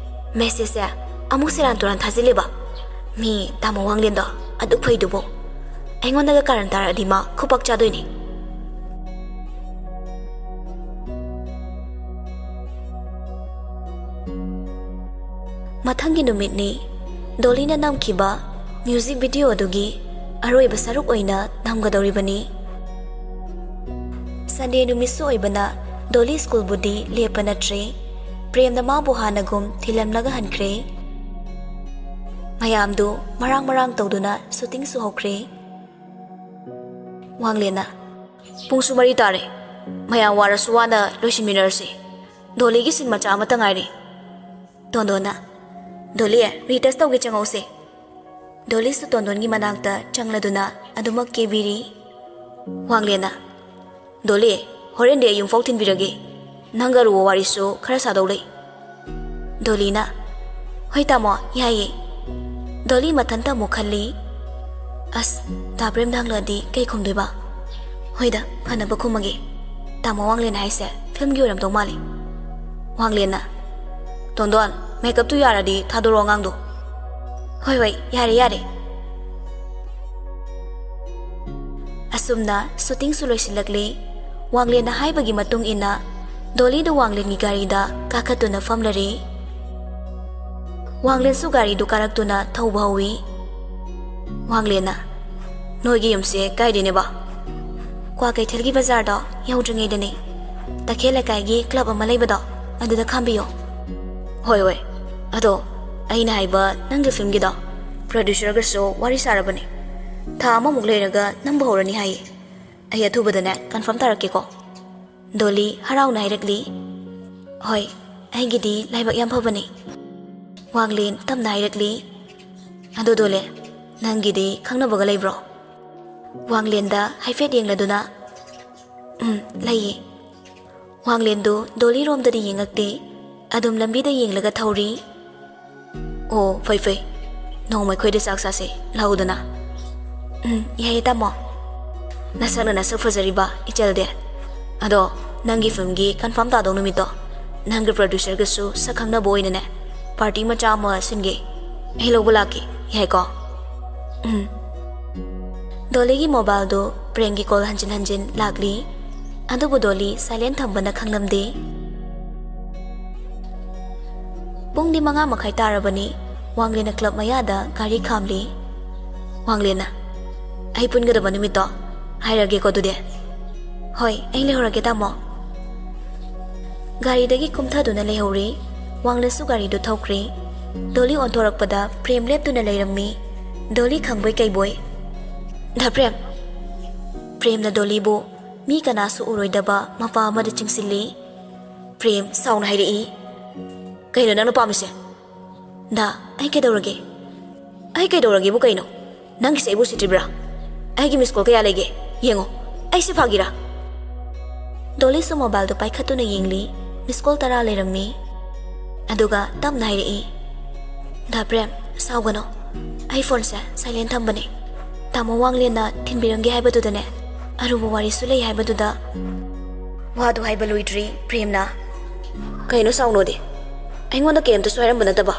ꯃꯦꯁꯦꯖꯁꯦ ꯑꯃꯨꯛ ꯁꯦꯔꯥꯟ ꯇꯨꯔꯥꯟ ꯊꯥꯖꯤꯜꯂꯦꯕ꯫ ꯃꯤ ꯇꯥꯃꯣ ꯋꯥꯡꯂꯦꯟꯗꯣ ꯑꯗꯨꯛ ꯐꯩꯗꯨꯕꯨ꯫ ꯑꯩꯉꯣꯟꯗꯒ ꯀꯥꯔꯟ ꯇꯥꯔꯛꯑꯗꯤ ꯃꯥ ꯈꯨꯄꯥꯛ ꯆꯥꯗꯣꯏꯅꯤ꯫" ꯃꯊꯪꯒꯤ ꯅꯨꯃꯤꯠꯅꯤ꯫ ꯗꯣꯂꯤꯅ ꯅꯝꯈꯤꯕ ꯃ꯭ꯌꯨꯖꯤꯛ ꯚꯤꯗꯤꯑꯣ ꯑꯗꯨꯒꯤ ꯑꯔꯣꯏꯕ ꯁꯔꯨꯛ ꯑꯣꯏꯅ ꯅꯝꯒꯗꯧꯔꯤꯕꯅꯤ꯫ ꯁꯟꯗꯦ ꯅꯨꯃꯤꯠꯁꯨ ꯑꯣꯏꯕꯅ ꯗꯣꯂꯤ ꯁ꯭ꯀꯨꯜꯕꯨꯗꯤ ꯂꯦꯞꯄ ꯅꯠꯇ꯭ꯔꯦ꯫ ꯄ꯭ꯔꯦꯝꯅ ꯃꯥꯕꯨ ꯍꯥꯟꯅꯒꯨꯝ ꯊꯤꯜꯂꯝꯂꯒ ꯍꯟꯈ꯭ꯔꯦ꯫ ꯃꯌꯥꯝꯗꯨ ꯃꯔꯥꯡ ꯃꯔꯥꯡ ꯇꯧꯗꯨꯅ ꯁꯨꯇꯤꯡꯁꯨ ꯍꯧꯈ꯭ꯔꯦ꯫ ꯋꯥꯡꯂꯦꯟꯅ, "ꯄꯨꯡꯁꯨ ꯃꯔꯤ ꯇꯥꯔꯦ꯫ ꯃꯌꯥꯝ ꯋꯥꯔꯁꯨ ꯋꯥꯅ ꯂꯣꯏꯁꯤꯟꯃꯤꯟꯅꯔꯁꯤ꯫ ꯗꯣꯂꯤꯒꯤ ꯁꯤꯟ ꯃꯆꯥ ꯑꯃꯇ ꯉꯥꯏꯔꯦ꯫ ꯇꯣꯟꯗꯣꯟꯅ, "ꯗꯣꯂꯤ, retouch ꯇꯧꯒꯦ, ꯆꯪꯉꯧꯁꯦ꯫" ꯗꯣꯂꯤꯁꯨ ꯇꯣꯟꯗꯣꯟꯒꯤ ꯃꯅꯥꯛꯇ ꯆꯪꯂꯗꯨꯅ ꯑꯗꯨꯃꯛ ꯀꯦꯕꯤꯔꯤ꯫ ꯋꯥꯡꯂꯦꯟꯅ, "ꯗꯣꯂꯤ, ꯍꯣꯔꯦꯟꯗꯤ ꯑꯩ ꯌꯨꯝꯐꯥꯎ ꯊꯤꯟꯕꯤꯔꯒꯦ꯫ ꯅꯪꯒ ꯑꯔꯨꯕ ꯋꯥꯔꯤꯁꯨ ꯈꯔ ꯁꯥꯗꯧ ꯂꯩ꯫" ꯗꯣꯂꯤꯅ, "ꯍꯣꯏ ꯇꯥꯃꯣ, ꯌꯥꯏꯌꯦ꯫" ꯗꯣꯂꯤ ꯃꯊꯟꯇ ꯑꯃꯨꯛ ꯈꯜꯂꯤ, "ꯑꯁ, ꯗꯥ ꯄ꯭ꯔꯦꯝꯗ ꯍꯪꯂꯛꯑꯗꯤ ꯀꯩ ꯈꯨꯝꯗꯣꯏꯕ? ꯍꯣꯏꯗ, ꯐꯅꯕ ꯈꯨꯝꯃꯒꯦ꯫ ꯇꯥꯃꯣ ꯋꯥꯡꯂꯦꯟ ꯍꯥꯏꯁꯦ ꯐꯤꯂꯝꯒꯤ ꯑꯣꯏꯔꯝꯗꯧ ꯃꯥꯜꯂꯤ꯫" ꯋꯥꯡꯂꯦꯟꯅ, "ꯇꯣꯟꯗꯣꯟ, makeupꯇꯨ ꯌꯥꯔꯗꯤ ꯊꯥꯗꯣꯔꯛꯑꯣ ꯑꯉꯥꯡꯗꯣ꯫" "ꯍꯣꯏ, ꯍꯣꯏ, ꯌꯥꯔꯦ, ꯌꯥꯔꯦ꯫" ꯑꯁꯨꯝꯅ shootingꯁꯨ ꯂꯣꯏꯁꯤꯜꯂꯛꯂꯦ꯫ ꯋꯥꯡꯂꯦꯟꯅ ꯍꯥꯏꯕꯒꯤ ꯃꯇꯨꯡ ꯏꯟꯅ ꯗꯣꯂꯤꯗꯨ ꯋꯥꯡꯂꯦꯟꯒꯤ ꯒꯥꯔꯤꯗ ꯀꯥꯈꯠꯇꯨꯅ ꯐꯝꯂꯔꯦ꯫ ꯋꯥꯡꯂꯦꯟꯁꯨ ꯒꯥꯔꯤꯗꯨ ꯀꯥꯔꯛꯇꯨꯅ ꯊꯧꯕ ꯍꯧꯏ꯫ ꯋꯥꯡꯂꯦꯟꯅ, "ꯅꯣꯏꯒꯤ ꯌꯨꯝꯁꯦ ꯀꯥꯏꯗꯩꯅꯦꯕ?" "ꯀ꯭ꯋꯥꯀꯩꯊꯦꯜꯒꯤ ꯕꯖꯥꯔꯗꯣ ꯌꯧꯗ꯭ꯔꯤꯉꯩꯗꯅꯦ, ꯇꯈꯦꯜ ꯂꯩꯀꯥꯏꯒꯤ club ꯑꯃ ꯂꯩꯕꯗꯣ, ꯑꯗꯨꯗ ꯈꯥꯝꯕꯤꯌꯣ꯫" "ꯍꯣꯏ, ꯍꯣꯏ꯫ ꯑꯗꯣ ꯑꯩꯅ ꯍꯥꯏꯕ ꯅꯪꯒꯤ filmꯒꯤꯗꯣ, producerꯒꯁꯨ ꯋꯥꯔꯤ ꯁꯥꯔꯕꯅꯦ꯫ ꯊꯥ ꯑꯃꯃꯨꯛ ꯂꯩꯔꯒ ꯅꯝꯕ ꯍꯧꯔꯅꯤ ꯍꯥꯏꯌꯦ꯫ ꯑꯩ ꯑꯊꯨꯕꯗꯅꯦ confirm ꯇꯥꯔꯛꯀꯦꯀꯣ꯫" ꯗꯣꯂꯤ ꯍꯔꯥꯎꯅ ꯍꯥꯏꯔꯛꯂꯤ, "ꯍꯣꯏ, ꯑꯩꯒꯤꯗꯤ ꯂꯥꯏꯕꯛ ꯌꯥꯝ ꯐꯕꯅꯦ꯫" ꯋꯥꯡꯂꯦꯟ ꯇꯞꯅ ꯍꯥꯏꯔꯛꯂꯤ, "ꯑꯗꯣ ꯗꯣꯂꯤ, ꯅꯪꯒꯤꯗꯤ ꯈꯪꯅꯕꯒ ꯂꯩꯕ꯭ꯔꯣ?" ꯋꯥꯡꯂꯦꯟꯗ ꯍꯥꯏꯐꯦꯠ ꯌꯦꯡꯂꯗꯨꯅ, "ꯎꯝ, ꯂꯩꯌꯦ꯫" ꯋꯥꯡꯂꯦꯟꯗꯨ ꯗꯣꯂꯤꯔꯣꯝꯗꯗꯤ ꯌꯦꯡꯉꯛꯇꯦ, ꯑꯗꯨꯝ ꯂꯝꯕꯤꯗ ꯌꯦꯡꯂꯒ ꯊꯧꯔꯤ꯫ "ꯑꯣ, ꯐꯩ ꯐꯩ꯫ ꯅꯣꯡꯃ ꯑꯩꯈꯣꯏꯗ ꯆꯥꯛ ꯆꯥꯁꯦ, ꯂꯥꯛꯎꯗꯅ꯫" "ꯎꯝ, ꯌꯥꯏꯌꯦ ꯇꯥꯃꯣ꯫" "ꯅꯁꯛꯅ ꯅꯁꯛ ꯐꯖꯔꯤꯕ, ꯏꯆꯜꯗꯤ꯫ ꯑꯗꯣ ꯅꯪꯒꯤ filmꯒꯤ confirm ꯇꯥꯗꯧ ꯅꯨꯃꯤꯠꯇꯣ, ꯅꯪꯒꯤ producerꯒꯁꯨ ꯁꯛ ꯈꯪꯅꯕ ꯑꯣꯏꯅꯅꯦ, party ꯃꯆꯥ ꯑꯃ ꯁꯤꯟꯒꯦ꯫ ꯑꯩ ꯂꯧꯕ ꯂꯥꯛꯀꯦ, ꯌꯥꯏꯀꯣ?" "ꯎꯝ꯫" ꯗꯣꯂꯤꯒꯤ mobileꯗꯨ ꯄ꯭ꯔꯦꯝꯒꯤ call ꯍꯟꯖꯤꯟ ꯍꯟꯖꯤꯟ ꯂꯥꯛꯂꯤ꯫ ꯑꯗꯨꯕꯨ ꯗꯣꯂꯤ silent ꯊꯝꯕꯅ ꯈꯪꯂꯝꯗꯦ꯫ ꯄꯨꯡꯗꯤ ꯃꯉꯥ ꯃꯈꯥꯏ ꯇꯥꯔꯕꯅꯤ꯫ ꯋꯥꯡꯂꯦꯟꯅ club ꯃꯌꯥꯗ ꯒꯥꯔꯤ ꯈꯥꯝꯂꯤ꯫ ꯋꯥꯡꯂꯦꯟꯅ, "ꯑꯩ ꯄꯨꯟꯒꯗꯕ ꯅꯨꯃꯤꯠꯇꯣ ꯍꯥꯏꯔꯒꯦꯀꯣ ꯑꯗꯨꯗꯤ꯫" "ꯍꯣꯏ, ꯑꯩ ꯂꯩꯍꯧꯔꯒꯦ ꯇꯥꯃꯣ꯫" ꯒꯥꯔꯤꯗꯒꯤ ꯀꯨꯝꯊꯗꯨꯅ ꯂꯩꯍꯧꯔꯦ꯫ ꯋꯥꯡꯂꯦꯟꯁꯨ ꯒꯥꯔꯤꯗꯨ ꯊꯧꯈ꯭ꯔꯦ꯫ ꯗꯣꯂꯤ ꯑꯣꯟꯊꯣꯔꯛꯄꯗ ꯄ꯭ꯔꯦꯝ ꯂꯦꯞꯇꯨꯅ ꯂꯩꯔꯝꯃꯤ꯫ ꯗꯣꯂꯤ ꯈꯪꯕꯣꯏ ꯀꯩꯕꯣꯏ, "ꯗꯥ ꯄ꯭ꯔꯦꯝ!" ꯄ꯭ꯔꯦꯝꯅ ꯗꯣꯂꯤꯕꯨ ꯃꯤ ꯀꯅꯥꯁꯨ ꯎꯔꯣꯏꯗꯕ ꯃꯄꯥ ꯑꯃꯗ ꯆꯤꯡꯁꯤꯜꯂꯤ꯫ ꯄ꯭ꯔꯦꯝ ꯁꯥꯎꯅ ꯍꯥꯏꯔꯛꯏ, "ꯀꯩꯅꯣ ꯅꯪꯅ ꯄꯥꯝꯃꯤꯁꯦ?" "ꯗꯥ, ꯑꯩ ꯀꯩꯗꯧꯔꯒꯦ? ꯑꯩ ꯀꯩꯗꯧꯔꯒꯦꯕꯨ ꯀꯩꯅꯣ? ꯅꯪꯒꯤꯁꯦ ꯑꯩꯕꯨ ꯎꯁꯤꯠꯇ꯭ꯔꯤꯕ꯭ꯔꯥ? ꯑꯩꯒꯤ ꯃꯤꯁ ꯀꯣꯜ ꯀꯌꯥ ꯂꯩꯒꯦ? ꯌꯦꯡꯉꯣ, ꯑꯩꯁꯦ ꯐꯥꯒꯤꯔꯥ?" ꯗꯣꯂꯤꯁꯨ ꯃꯣꯕꯥꯏꯜꯗꯨ ꯄꯥꯏꯈꯠꯇꯨꯅ ꯌꯦꯡꯂꯤ꯫ ꯃꯤꯁ ꯀꯣꯜ ꯇꯔꯥ ꯂꯩꯔꯝꯃꯤ꯫ ꯑꯗꯨꯒ ꯇꯞꯅ ꯍꯥꯏꯔꯛꯏ, "ꯗꯥ ꯄ꯭ꯔꯦꯝ, ꯁꯥꯎꯒꯅꯣ꯫ ꯑꯩ ꯐꯣꯟꯁꯦ ꯁꯥꯏꯂꯦꯟ ꯊꯝꯕꯅꯦ꯫ ꯇꯥꯃꯣ ꯋꯥꯡꯂꯦꯟꯅ ꯊꯤꯟꯕꯤꯔꯝꯒꯦ ꯍꯥꯏꯕꯗꯨꯗꯅꯦ, ꯑꯔꯨꯕ ꯋꯥꯔꯤꯁꯨ ꯂꯩ ꯍꯥꯏꯕꯗꯨꯗ꯫" ꯋꯥꯗꯨ ꯍꯥꯏꯕ ꯂꯣꯏꯗ꯭ꯔꯤ ꯄ꯭ꯔꯦꯝꯅ, "ꯀꯩꯅꯣ ꯁꯥꯎꯅꯣꯗꯤ? ꯑꯩꯉꯣꯟꯗ ꯀꯩꯝꯇꯁꯨ ꯍꯥꯏꯔꯝꯕ ꯅꯠꯇꯕ꯫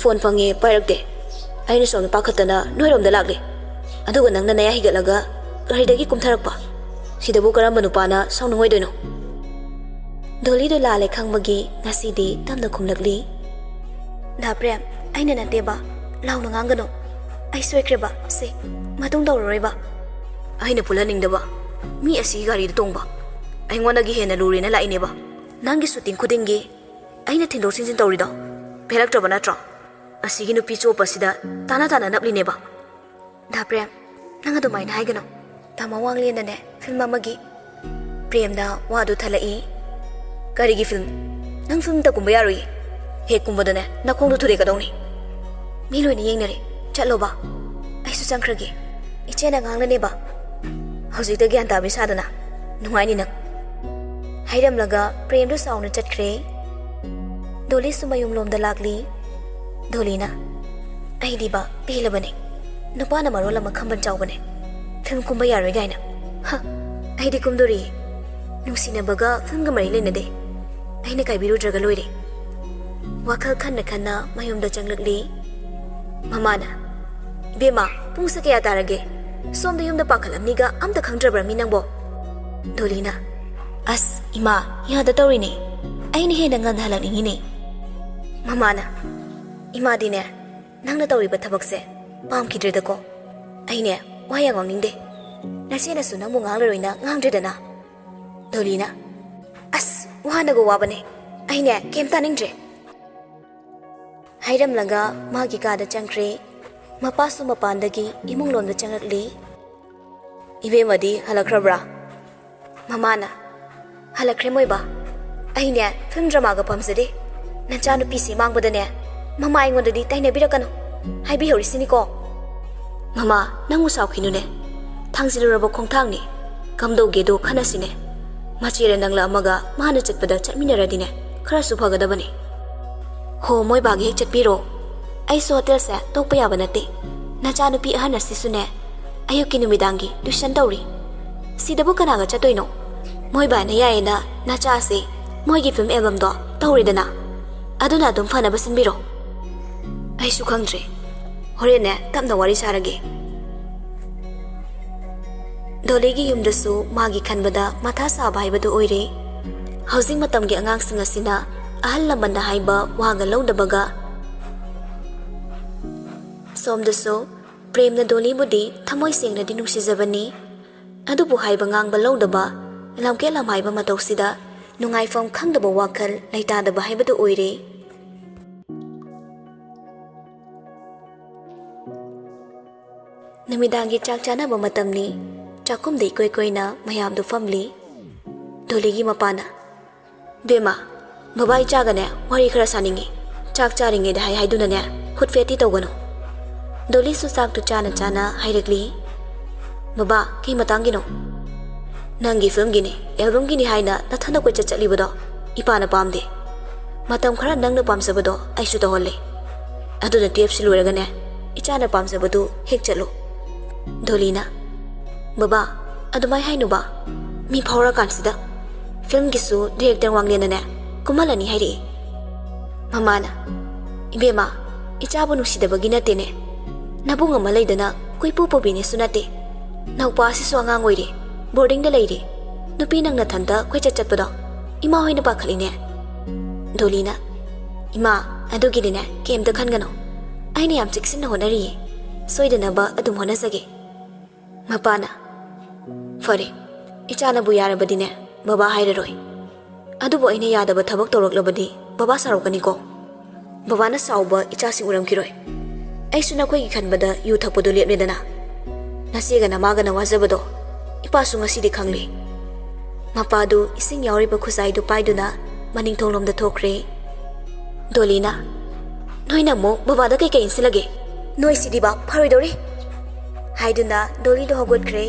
ꯐꯣꯟ ꯐꯪꯉꯦ, ꯄꯥꯏꯔꯛꯇꯦ꯫ ꯑꯩꯅ ꯁꯣꯝꯗ ꯄꯥꯈꯠꯇꯅ ꯅꯣꯏꯔꯣꯝꯗ ꯂꯥꯛꯂꯦ꯫ ꯑꯗꯨꯒ ꯅꯪꯅ ꯅꯌꯥ ꯍꯤꯒꯠꯂꯒ ꯒꯥꯔꯤꯗꯒꯤ ꯀꯨꯝꯊꯔꯛꯄ꯫ ꯁꯤꯗꯕꯨ ꯀꯔꯝꯕ ꯅꯨꯄꯥꯅ ꯁꯥꯎꯅꯤꯡꯉꯣꯏꯗꯣꯏꯅꯣ?" ꯗꯣꯂꯤꯗꯣ ꯂꯥꯜꯂꯦ ꯈꯪꯕꯒꯤ ꯉꯁꯤꯗꯤ ꯇꯞꯅ ꯈꯨꯝꯂꯛꯂꯤ, "ꯗꯥ ꯄ꯭ꯔꯦꯝ, ꯑꯩꯅ ꯅꯠꯇꯦꯕ꯫ ꯂꯥꯎꯅ ꯉꯥꯡꯒꯅꯨ꯫ ꯑꯩ ꯁꯣꯏꯈ꯭ꯔꯦꯕ꯫ ꯁꯦ, ꯃꯇꯨꯡ ꯇꯧꯔꯔꯣꯏꯕ꯫" "ꯑꯩꯅ ꯄꯨꯜꯍꯟꯅꯤꯡꯗꯕ ꯃꯤ ꯑꯁꯤꯒꯤ ꯒꯥꯔꯤꯗ ꯇꯣꯡꯕ꯫ ꯑꯩꯉꯣꯟꯗꯒꯤ ꯍꯦꯟꯅ ꯂꯨꯔꯦꯅ ꯂꯥꯛꯏꯅꯦꯕ꯫ ꯅꯪꯒꯤ ꯁꯨꯇꯤꯡ ꯈꯨꯗꯤꯡꯒꯤ ꯑꯩꯅ ꯊꯤꯟꯗꯣꯛ ꯊꯤꯟꯖꯤꯟ ꯇꯧꯔꯤꯗꯣ ꯄꯦꯜꯂꯛꯇ꯭ꯔꯕ ꯅꯠꯇ꯭ꯔꯣ? ꯑꯁꯤꯒꯤ ꯅꯨꯄꯤ ꯆꯣꯞꯄꯁꯤꯗ ꯇꯥꯅ ꯇꯥꯅ ꯅꯞꯂꯤꯅꯦꯕ꯫" "ꯗꯥ ꯄ꯭ꯔꯦꯝ, ꯅꯪ ꯑꯗꯨꯃꯥꯏꯅ ꯍꯥꯏꯒꯅꯨ꯫ ꯇꯥꯃꯣ ꯋꯥꯡꯂꯦꯟꯗꯅꯦ ꯐꯤꯜꯝ ꯑꯃꯒꯤ꯫" ꯄ꯭ꯔꯦꯝꯅ ꯋꯥꯗꯨ ꯊꯠꯂꯛꯏ, "ꯀꯔꯤꯒꯤ ꯐꯤꯜꯝ? ꯅꯪ ꯐꯤꯜꯝꯇ ꯀꯨꯝꯕ ꯌꯥꯔꯣꯏꯌꯦ꯫ ꯍꯦꯛ ꯀꯨꯝꯕꯗꯅꯦ ꯅꯈꯣꯡꯗꯣ ꯊꯨꯗꯦꯛꯀꯗꯧꯅꯤ꯫ ꯃꯤ ꯂꯣꯏꯅ ꯌꯦꯡꯅꯔꯦ꯫ ꯆꯠꯂꯣꯕ꯫ ꯑꯩꯁꯨ ꯆꯪꯈ꯭ꯔꯒꯦ꯫ ꯏꯆꯦꯅ ꯉꯥꯡꯂꯅꯦꯕ꯫ ꯍꯧꯖꯤꯛꯇ ꯒ꯭ꯌꯥꯟ ꯇꯥꯕꯤ ꯁꯥꯗꯅ꯫ ꯅꯨꯡꯉꯥꯏꯅꯤ ꯅꯪ꯫" ꯍꯥꯏꯔꯝꯂꯒ ꯄ꯭ꯔꯦꯝꯗꯨ ꯁꯥꯎꯅ ꯆꯠꯈ꯭ꯔꯦ꯫ ꯗꯣꯂꯤꯁꯨ ꯃꯌꯨꯝꯂꯣꯝꯗ ꯂꯥꯛꯂꯤ꯫ ꯗꯣꯂꯤꯅ, "ꯑꯩꯗꯤꯕ ꯄꯦꯜꯂꯕꯅꯦ꯫ ꯅꯨꯄꯥꯅ ꯃꯔꯣꯜ ꯑꯃ ꯈꯝꯕꯟ ꯆꯥꯎꯕꯅꯦ꯫ ꯐꯤꯜꯝ ꯀꯨꯝꯕ ꯌꯥꯔꯣꯏ ꯀꯥꯏꯅ꯫ ꯍ, ꯑꯩꯗꯤ ꯀꯨꯝꯗꯣꯔꯤꯌꯦ꯫ ꯅꯨꯡꯁꯤꯅꯕꯒ ꯐꯤꯜꯝꯒ ꯃꯔꯤ ꯂꯩꯅꯗꯦ꯫ ꯑꯩꯅ ꯀꯥꯏꯕꯤꯔꯨꯗ꯭ꯔꯒ ꯂꯣꯏꯔꯦ꯫" ꯋꯥꯈꯜ ꯈꯟꯅ ꯈꯟꯅ ꯃꯌꯨꯝꯗ ꯆꯪꯂꯛꯂꯤ꯫ ꯃꯃꯥꯅ, "ꯏꯕꯦꯝꯃ, ꯄꯨꯡꯁꯦ ꯀꯌꯥ ꯇꯥꯔꯒꯦ? ꯁꯣꯝꯗ ꯌꯨꯝꯗ ꯄꯥꯈꯠꯂꯝꯅꯤꯒ ꯑꯝꯇ ꯈꯪꯗ꯭ꯔꯕ꯭ꯔꯃꯤ ꯅꯪꯕꯣ?" ꯗꯣꯂꯤꯅ, "ꯑꯁ ꯏꯃꯥ, ꯌꯥꯗ ꯇꯧꯔꯤꯅꯦ꯫ ꯑꯩꯅ ꯍꯦꯟꯅ ꯉꯟꯅ ꯍꯜꯂꯛꯅꯤꯡꯉꯤꯅꯦ꯫" ꯃꯃꯥꯅ, "ꯏꯃꯥꯗꯤꯅꯦ, ꯅꯪꯅ ꯇꯧꯔꯤꯕ ꯊꯕꯛꯁꯦ ꯄꯥꯝꯈꯤꯗ꯭ꯔꯦꯗꯀꯣ꯫ ꯑꯩꯅꯦ, ꯋꯥ ꯌꯥꯝ ꯉꯥꯡꯅꯤꯡꯗꯦ꯫ ꯅꯆꯦꯅꯁꯨ ꯅꯪꯕꯨ ꯉꯥꯡꯂꯔꯣꯏꯅ ꯉꯥꯡꯗ꯭ꯔꯦꯗꯅ꯫" ꯗꯣꯂꯤꯅ, "ꯑꯁ, ꯋꯥꯅꯒ ꯋꯥꯕꯅꯦ꯫ ꯑꯩꯅꯦ, ꯀꯩꯝ ꯇꯥꯅꯤꯡꯗ꯭ꯔꯦ꯫" ꯍꯥꯏꯔꯝꯂꯒ ꯃꯥꯒꯤ ꯀꯥꯗ ꯆꯪꯈ꯭ꯔꯦ꯫ ꯃꯄꯥꯁꯨ ꯃꯄꯥꯟꯗꯒꯤ ꯏꯃꯨꯡ ꯂꯣꯝꯗ ꯆꯪꯂꯛꯂꯤ꯫ "ꯏꯕꯦꯝꯃꯗꯤ ꯍꯜꯂꯛꯈ꯭ꯔꯕ꯭ꯔꯥ?" ꯃꯃꯥꯅ, "ꯍꯜꯂꯛꯈ꯭ꯔꯦ ꯃꯣꯏꯕꯥ꯫ ꯑꯩꯅꯦ ꯐꯤꯂꯝ ꯗ꯭ꯔꯃꯥꯒ ꯄꯥꯝꯖꯗꯦ꯫ ꯅꯆꯥꯅꯨꯄꯤꯁꯦ ꯃꯥꯡꯕꯗꯅꯦ ꯃꯃꯥ ꯑꯩꯉꯣꯟꯗꯗꯤ ꯇꯥꯏꯅꯕꯤꯔꯛꯀꯅꯨ ꯍꯥꯏꯕꯤꯍꯧꯔꯤꯁꯤꯅꯤꯀꯣ꯫ ꯃꯃꯥ, ꯅꯪꯕꯨ ꯁꯥꯎꯈꯤꯅꯨꯅꯦ꯫ ꯊꯥꯡꯖꯤꯜꯂꯨꯔꯕ ꯈꯣꯡꯊꯥꯡꯅꯤ꯫ ꯀꯝꯗꯧꯒꯦꯗꯣ ꯈꯟꯅꯁꯤꯅꯦ꯫ ꯃꯆꯦꯔ ꯅꯪꯂ ꯑꯃꯒ ꯃꯥꯅ ꯆꯠꯄꯗ ꯆꯠꯃꯤꯟꯅꯔꯗꯤꯅꯦ ꯈꯔꯁꯨ ꯐꯒꯗꯕꯅꯤ꯫ ꯍꯣ, ꯃꯣꯏ ꯕꯥꯒꯤ ꯍꯦꯛ ꯆꯠꯄꯤꯔꯣ꯫ ꯑꯩꯁꯨ ꯍꯣꯇꯦꯜꯁꯦ ꯇꯣꯛꯄ ꯌꯥꯕ ꯅꯠꯇꯦ꯫ ꯅꯆꯥꯅꯨꯄꯤ ꯑꯍꯟ ꯑꯁꯤꯁꯨꯅꯦ ꯑꯌꯨꯛꯀꯤ ꯅꯨꯃꯤꯗꯥꯡꯒꯤ ꯇ꯭ꯌꯨꯁꯟ ꯇꯧꯔꯤ꯫ ꯁꯤꯗꯕꯨ ꯀꯅꯥꯒ ꯆꯠꯇꯣꯏꯅꯣ? ꯃꯣꯏ ꯕꯥꯅ ꯌꯥꯏꯌꯦꯅ ꯅꯆꯥꯁꯦ ꯃꯣꯏꯒꯤ ꯐꯤꯂꯝ ꯑꯦꯜꯕꯝꯗꯣ ꯇꯧꯔꯦꯗꯅ꯫ ꯑꯗꯨꯅ ꯑꯗꯨꯝ ꯐꯅꯕ ꯁꯤꯟꯕꯤꯔꯣ꯫ ꯑꯩꯁꯨ ꯈꯪꯗ꯭ꯔꯦ꯫ ꯍꯣꯔꯦꯟꯅꯦ ꯇꯞꯅ ꯋꯥꯔꯤ ꯁꯥꯔꯒꯦ꯫ ꯗꯣꯂꯤꯒꯤ ꯌꯨꯝꯗꯁꯨ ꯃꯥꯒꯤ ꯈꯟꯕꯗ ꯃꯊꯥ ꯁꯥꯕ ꯍꯥꯏꯕꯗꯨ ꯑꯣꯏꯔꯦ꯫ ꯍꯧꯖꯤꯛ ꯃꯇꯝꯒꯤ ꯑꯉꯥꯡꯁꯤꯡ ꯑꯁꯤꯅ ꯑꯍꯜ ꯂꯃꯟꯅ ꯍꯥꯏꯕ ꯋꯥꯒ ꯂꯧꯗꯕꯒ꯫ ꯁꯣꯝꯗꯁꯨ ꯄ꯭ꯔꯦꯝꯅ ꯗꯣꯂꯤꯕꯨꯗꯤ ꯊꯃꯣꯏ ꯁꯦꯡꯅꯗꯤ ꯅꯨꯡꯁꯤꯖꯕꯅꯤ꯫ ꯑꯗꯨꯕꯨ ꯍꯥꯏꯕ ꯉꯥꯡꯕ ꯂꯧꯗꯕ, ꯂꯝꯀꯦꯠ ꯂꯝꯍꯥꯏꯕ ꯃꯇꯧꯁꯤꯗ ꯅꯨꯡꯉꯥꯏꯐꯝ ꯈꯪꯗꯕ ꯋꯥꯈꯜ ꯂꯩꯇꯥꯗꯕ ꯍꯥꯏꯕꯗꯨ ꯑꯣꯏꯔꯦ꯫ ꯅꯨꯃꯤꯗꯥꯡꯒꯤ ꯆꯥꯛ ꯆꯥꯅꯕ ꯃꯇꯝꯅꯤ꯫ ꯆꯥꯛꯈꯨꯝꯗ ꯏꯀꯣꯏ ꯀꯣꯏꯅ ꯃꯌꯥꯝꯗꯨ ꯐꯝꯂꯤ꯫ ꯗꯣꯂꯤꯒꯤ ꯃꯄꯥꯅ, "ꯕꯦꯝꯃ, ꯕꯕꯥ ꯏꯆꯥꯒꯅꯦ ꯋꯥꯔꯤ ꯈꯔ ꯁꯥꯅꯤꯡꯉꯤ꯫ ꯆꯥꯛ ꯆꯥꯔꯤꯉꯩꯗ ꯍꯥꯏ ꯍꯥꯏꯗꯨꯅꯅꯦ ꯍꯨꯠꯐꯦꯠꯇꯤ ꯇꯧꯒꯅꯨ꯫" ꯗꯣꯂꯤꯁꯨ ꯆꯥꯛꯇꯨ ꯆꯥꯅ ꯆꯥꯅ ꯍꯥꯏꯔꯛꯂꯤ꯫ "ꯕꯕꯥ, ꯀꯩ ꯃꯇꯥꯡꯒꯤꯅꯣ?" "ꯅꯪꯒꯤ ꯐꯤꯂꯝꯒꯤꯅꯤ, ꯑꯦꯜꯕꯝꯒꯤꯅꯤ ꯍꯥꯏꯅ ꯅꯊꯟꯗ ꯀꯣꯏꯆꯠ ꯆꯠꯂꯤꯕꯗꯣ ꯏꯄꯥꯅ ꯄꯥꯝꯗꯦ꯫ ꯃꯇꯝ ꯈꯔ ꯅꯪꯅ ꯄꯥꯝꯖꯕꯗꯣ ꯑꯩꯁꯨ ꯇꯧꯍꯜꯂꯦ꯫ ꯑꯗꯨꯅ ꯇꯨꯌꯦꯞꯁꯤ ꯂꯣꯏꯔꯒꯅꯦ ꯏꯆꯥꯅ ꯄꯥꯝꯖꯕꯗꯨ ꯍꯦꯛ ꯆꯠꯂꯨ꯫" ꯗꯣꯂꯤꯅ, "ꯕꯕꯥ, ꯑꯗꯨꯃꯥꯏ ꯍꯥꯏꯅꯨꯕ꯫ ꯃꯤ ꯐꯥꯎꯔꯀꯥꯟꯁꯤꯗ꯫ ꯐꯤꯂꯝꯒꯤꯁꯨ ꯗꯤꯔꯦꯛꯇꯔ ꯋꯥꯡꯂꯦꯟꯅꯅꯦ ꯀꯨꯝꯍꯜꯂꯅꯤ ꯍꯥꯏꯔꯛꯏ꯫" ꯃꯃꯥꯅ, "ꯏꯕꯦꯝꯃ, ꯏꯆꯥꯕꯨ ꯅꯨꯡꯁꯤꯗꯕꯒꯤ ꯅꯠꯇꯦꯅꯦ꯫ ꯅꯕꯨꯡ ꯑꯃ ꯂꯩꯗꯅ ꯀꯣꯏꯄꯨ ꯄꯨꯕꯤꯅꯦꯁꯨ ꯅꯠꯇꯦ꯫ ꯅꯧꯄꯥ ꯑꯁꯤꯁꯨ ꯑꯉꯥꯡ ꯑꯣꯏꯔꯤ, ꯕꯣꯔꯗꯤꯡꯗ ꯂꯩꯔꯤ꯫ ꯅꯨꯄꯤ ꯅꯪ ꯅꯊꯟꯇ ꯀꯣꯏꯆꯠ ꯆꯠꯄꯗꯣ ꯏꯃꯥ ꯍꯣꯏꯅ ꯄꯥꯈꯠꯂꯤꯅꯦ꯫" ꯗꯣꯂꯤꯅ, "ꯏꯃꯥ, ꯑꯗꯨꯒꯤꯗꯤꯅꯦ ꯀꯩꯝꯇ ꯈꯟꯒꯅꯨ꯫ ꯑꯩꯅ ꯌꯥꯝ ꯆꯦꯛꯁꯤꯟꯅ ꯍꯣꯠꯅꯔꯤꯌꯦ꯫ ꯁꯣꯏꯗꯅꯕ ꯑꯗꯨꯝ ꯍꯣꯠꯅꯖꯒꯦ꯫" ꯃꯄꯥꯅ, "ꯐꯔꯦ, ꯏꯆꯥꯅꯕꯨ ꯌꯥꯔꯕꯗꯤꯅꯦ ꯕꯕꯥ ꯍꯥꯏꯔꯔꯣꯏ꯫ ꯑꯗꯨꯕꯨ ꯑꯩꯅ ꯌꯥꯗꯕ ꯊꯕꯛ ꯇꯧꯔꯛꯂꯕꯗꯤ ꯕꯕꯥ ꯁꯥꯎꯔꯛꯀꯅꯤꯀꯣ꯫ ꯕꯕꯥꯅ ꯁꯥꯎꯕ ꯏꯆꯥꯁꯤꯡ ꯎꯔꯝꯈꯤꯔꯣꯏ꯫ ꯑꯩꯁꯨ ꯅꯈꯣꯏꯒꯤ ꯈꯟꯕꯗ ꯌꯨ ꯊꯛꯄꯗꯨ ꯂꯦꯞꯂꯦꯗꯅ꯫ ꯅꯆꯦꯒ ꯅꯃꯥꯒꯅ ꯋꯥꯖꯕꯗꯣ ꯏꯄꯥꯁꯨ ꯉꯁꯤꯗꯤ ꯈꯪꯂꯦ꯫" ꯃꯄꯥꯗꯨ ꯏꯁꯤꯡ ꯌꯥꯎꯔꯤꯕ ꯈꯨꯖꯥꯏꯗꯨ ꯄꯥꯏꯗꯨꯅ ꯃꯅꯤꯡꯊꯣꯡꯂꯣꯝꯗ ꯊꯣꯛꯈ꯭ꯔꯦ꯫ ꯗꯣꯂꯤꯅ, "ꯅꯣꯏꯅ ꯑꯃꯨꯛ ꯕꯕꯥꯗ ꯀꯩꯀꯩ ꯏꯟꯁꯤꯜꯂꯒꯦ? ꯅꯣꯏ ꯁꯤꯗꯤꯕ ꯐꯔꯣꯏꯗꯧꯔꯤ!" ꯍꯥꯏꯗꯨꯅ ꯗꯣꯂꯤꯗꯨ ꯍꯧꯒꯠꯈ꯭ꯔꯦ꯫